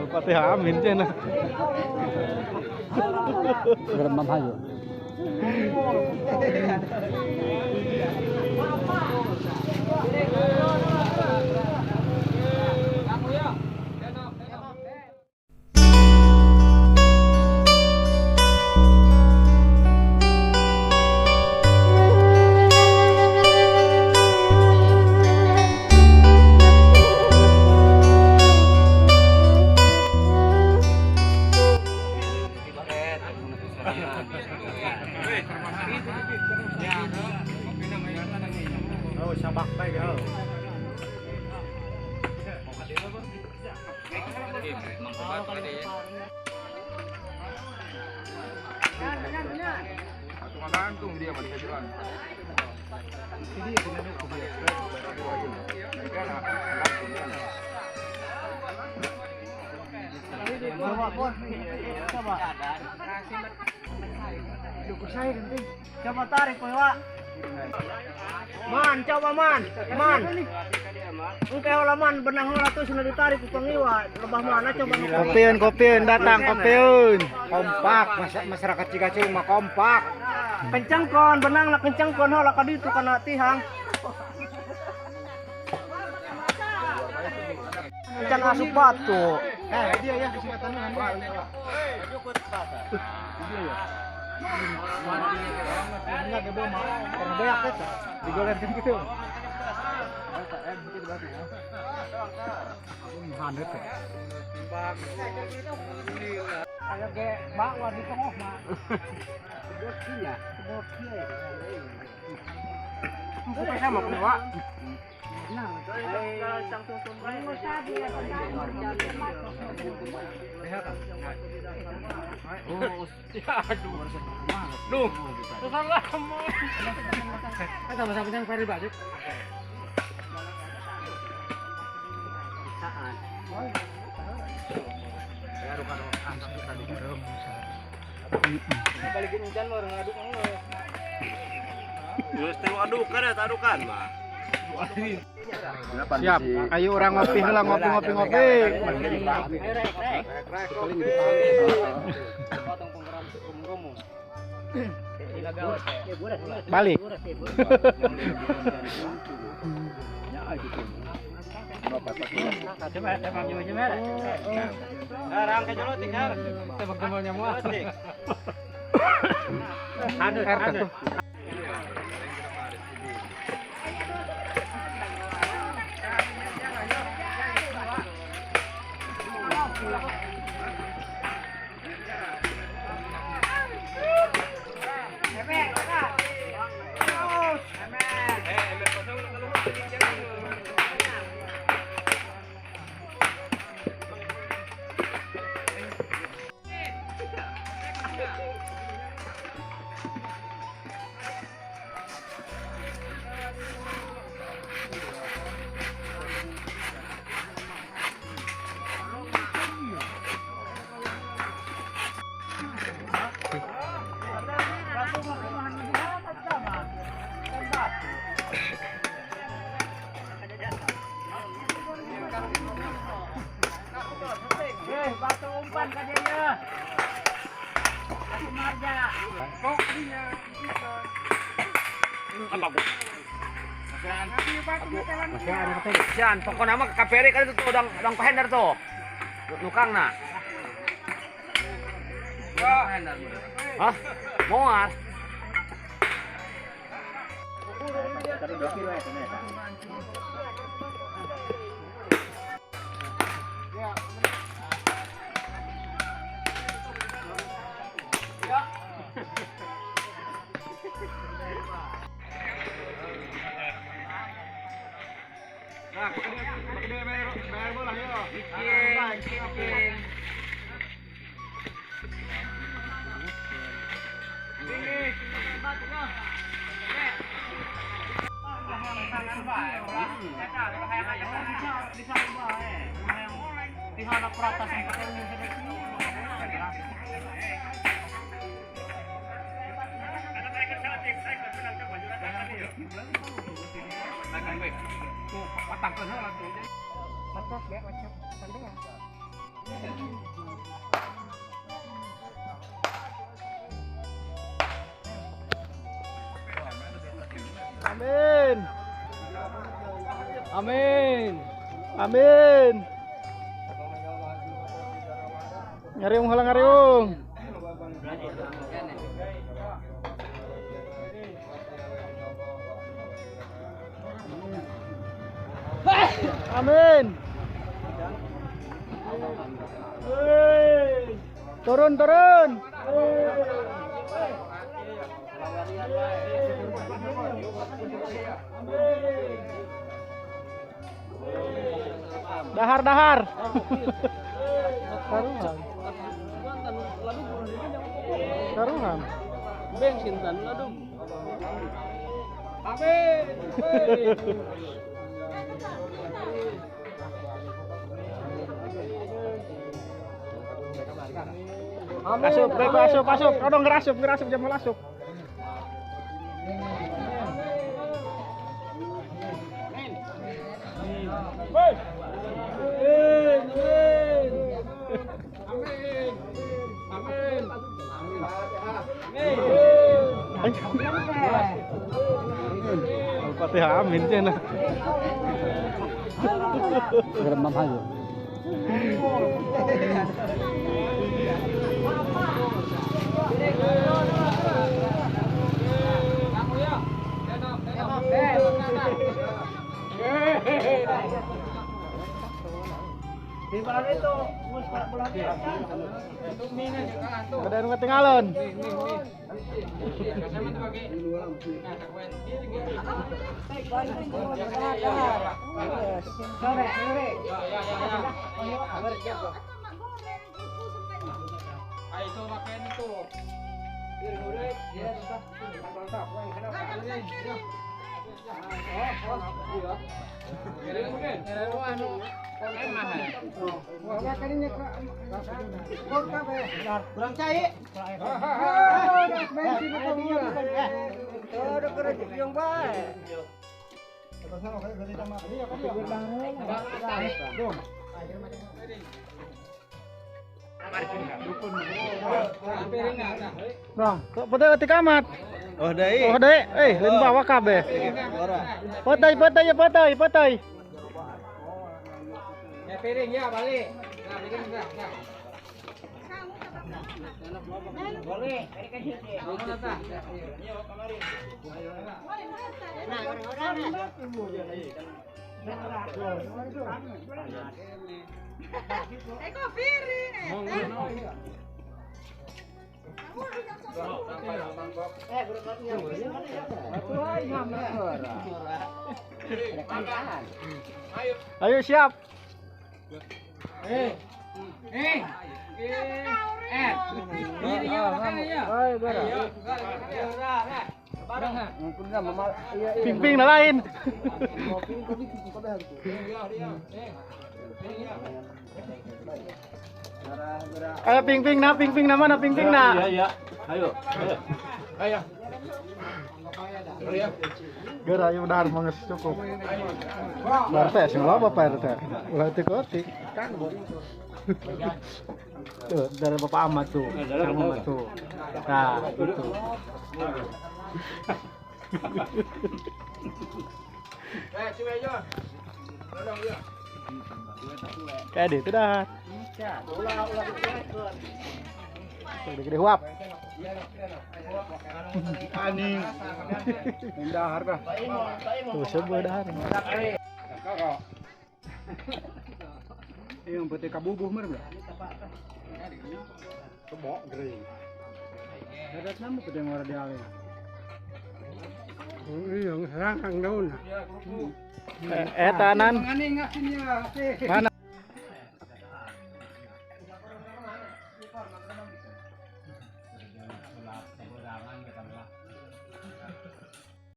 Al-Fatihah amin cenah. Geremam hayu. Oh, sabak pa yo. Coba tarik, Pak. Man, coba man, man. Engke heula man, benang heula tuh sudah ditarik ku pangiwa. Lebah mana coba nu. Kopiun, kopiun datang, kopiun. Kompak, masyarakat Cigacung mah kompak. Kenceng kon, benang lah kenceng kon heula ka ditu kana tihang. Can asup batu. Dia ya kesempatan gitu. Ayo ge bakwa di tengah mah. Bukan sama kuwa. Siap, ayo orang ngopi heula, ngopi ngopi ngopi. Balik. Batu umpan ka dieu. Batu marja. Sian, pokoknya mah KPR kan itu tuh udang pahender tuh. Nukangna. Hah? Moal. Amin. Amin. Amin. Ngariung heula ngariung. Amin. Turun turun. Dahar dahar. Karuhan. Karuhan. Bensin tan ladung. Amin. Asup, asup, asup. Kodong ngerasup, ngerasup jam asup. Al-Fatihah amin cenah. Ada yang ketinggalan. Kurang cai. Bang, kok pada ti kamat? Oh deui. Oh deui. Eh, lain bawa kabeh. Potay, potay, potay, potay. Ya piring ya balik. Nah, piring nah. Boleh. Eko piring. Ayo siap. Ping-ping na lain. Ayo ping-ping na, ping-ping na mana, ping-ping na. Iya, iya. Ayo. Ayo. Geura ayo dahar mah geus cukup. RT sing loba Pak RT. Ulah teu. Tuh, dari Bapak Ahmad tuh. Sama tuh. Nah, gitu. Kayak itu dah. Gede-gede huap. Aning. Dahar dah. Tuh sebuah dahar. Yang putih kabubuh mer bro. Kebok gering. Dadat namu putih ngora diale. Iya, serang daun. Tanan. Mana?